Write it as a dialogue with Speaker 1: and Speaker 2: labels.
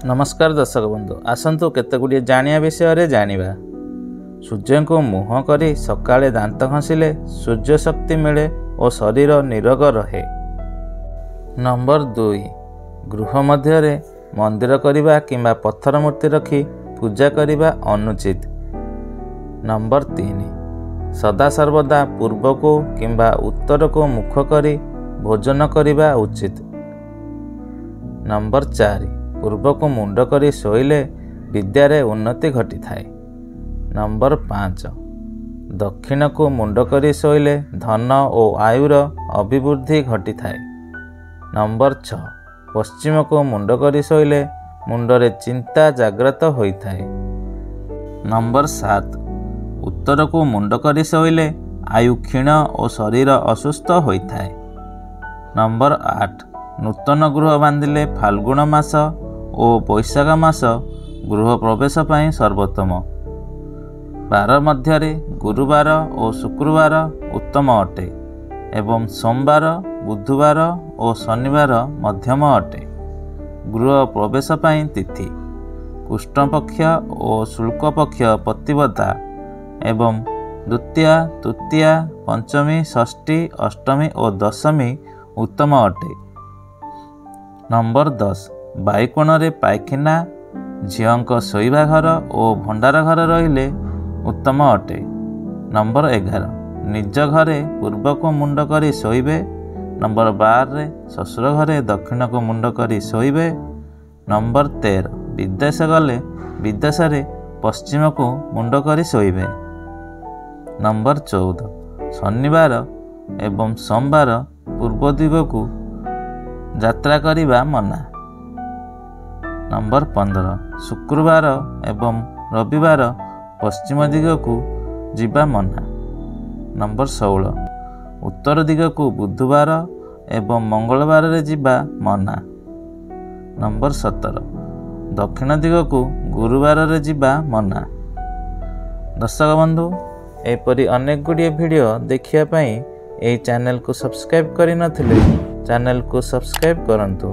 Speaker 1: ନମସ୍କାର ଦର୍ଶକ ବନ୍ଧୁ, ଆସନ୍ତୁ କେତେ ଗୁଡ଼ିଏ ଜାଣିବା ବିଷୟରେ ଜାଣିବା। ସୂର୍ଯ୍ୟଙ୍କୁ ମୁହଁ କରି ସକାଳେ ଦାନ୍ତ ଘଷିଲେ ସୂର୍ଯ୍ୟ ଶକ୍ତି ମିଳେ ଓ ଶରୀର ନିରୋଗ ରହେ। ନମ୍ବର 2, ଗୃହ ମଧ୍ୟରେ ମନ୍ଦିର କରିବା କିମ୍ବା ପଥର ମୂର୍ତ୍ତି ରଖି ପୂଜା କରିବା ଅନୁଚିତ। ନମ୍ବର 3, ସଦାସର୍ବଦା ପୂର୍ବକୁ କିମ୍ବା ଉତ୍ତରକୁ ମୁଖ କରି ଭୋଜନ କରିବା ଉଚିତ। ନମ୍ବର 4, ପୂର୍ବକୁ ମୁଣ୍ଡ କରି ଶୋଇଲେ ବିଦ୍ୟାରେ ଉନ୍ନତି ଘଟିଥାଏ। ନମ୍ବର 5, ଦକ୍ଷିଣକୁ ମୁଣ୍ଡ କରି ଶୋଇଲେ ଧନ ଓ ଆୟୁର ଅଭିବୃଦ୍ଧି ଘଟିଥାଏ। ନମ୍ବର 6, ପଶ୍ଚିମକୁ ମୁଣ୍ଡ କରି ଶୋଇଲେ ମୁଣ୍ଡରେ ଚିନ୍ତା ଜାଗ୍ରତ ହୋଇଥାଏ। ନମ୍ବର 7, ଉତ୍ତରକୁ ମୁଣ୍ଡ କରି ଶୋଇଲେ ଆୟୁ କ୍ଷୀଣ ଓ ଶରୀର ଅସୁସ୍ଥ ହୋଇଥାଏ। ନମ୍ବର 8, ନୂତନ ଗୃହ ବାନ୍ଧିଲେ ଫାଲ୍ଗୁଣ ମାସ ଓ ବୈଶାଖ ମାସ ଗୃହ ପ୍ରବେଶ ପାଇଁ ସର୍ବୋତ୍ତମ। ବାର ମଧ୍ୟରେ ଗୁରୁବାର ଓ ଶୁକ୍ରବାର ଉତ୍ତମ ଅଟେ ଏବଂ ସୋମବାର, ବୁଧବାର ଓ ଶନିବାର ମଧ୍ୟମ ଅଟେ। ଗୃହ ପ୍ରବେଶ ପାଇଁ ତିଥି କୃଷ୍ଣପକ୍ଷ ଓ ଶୁକ୍ଳପକ୍ଷ ପ୍ରତିପଦା ଏବଂ ଦ୍ୱିତୀୟା, ତୃତୀୟା, ପଞ୍ଚମୀ, ଷଷ୍ଠୀ, ଅଷ୍ଟମୀ ଓ ଦଶମୀ ଉତ୍ତମ ଅଟେ। ନମ୍ବର 10, ବାୟୁକୋଣରେ ପାଇଖାନା, ଝିଅଙ୍କ ଶୋଇବା ଘର ଓ ଭଣ୍ଡାର ଘର ରହିଲେ ଉତ୍ତମ ଅଟେ। ନମ୍ବର 11, ନିଜ ଘରେ ପୂର୍ବକୁ ମୁଣ୍ଡ କରି ଶୋଇବେ। ନମ୍ବର 12ରେ ଶ୍ୱଶୁର ଘରେ ଦକ୍ଷିଣକୁ ମୁଣ୍ଡ କରି ଶୋଇବେ। ନମ୍ବର 13, ବିଦେଶ ଗଲେ ବିଦେଶରେ ପଶ୍ଚିମକୁ ମୁଣ୍ଡ କରି ଶୋଇବେ। ନମ୍ବର 14, ଶନିବାର ଏବଂ ସୋମବାର ପୂର୍ବ ଦିଗକୁ ଯାତ୍ରା କରିବା ମନା। ନମ୍ବର 15, ଶୁକ୍ରବାର ଏବଂ ରବିବାର ପଶ୍ଚିମ ଦିଗକୁ ଯିବା ମନା। ନମ୍ବର 16, ଉତ୍ତର ଦିଗକୁ ବୁଧବାର ଏବଂ ମଙ୍ଗଳବାରରେ ଯିବା ମନା। ନମ୍ବର 17, ଦକ୍ଷିଣ ଦିଗକୁ ଗୁରୁବାରରେ ଯିବା ମନା। ଦର୍ଶକ ବନ୍ଧୁ, ଏପରି ଅନେକ ଗୁଡ଼ିଏ ଭିଡ଼ିଓ ଦେଖିବା ପାଇଁ ଏହି ଚ୍ୟାନେଲକୁ ସବସ୍କ୍ରାଇବ୍ କରିନଥିଲେ ଚ୍ୟାନେଲକୁ ସବସ୍କ୍ରାଇବ୍ କରନ୍ତୁ।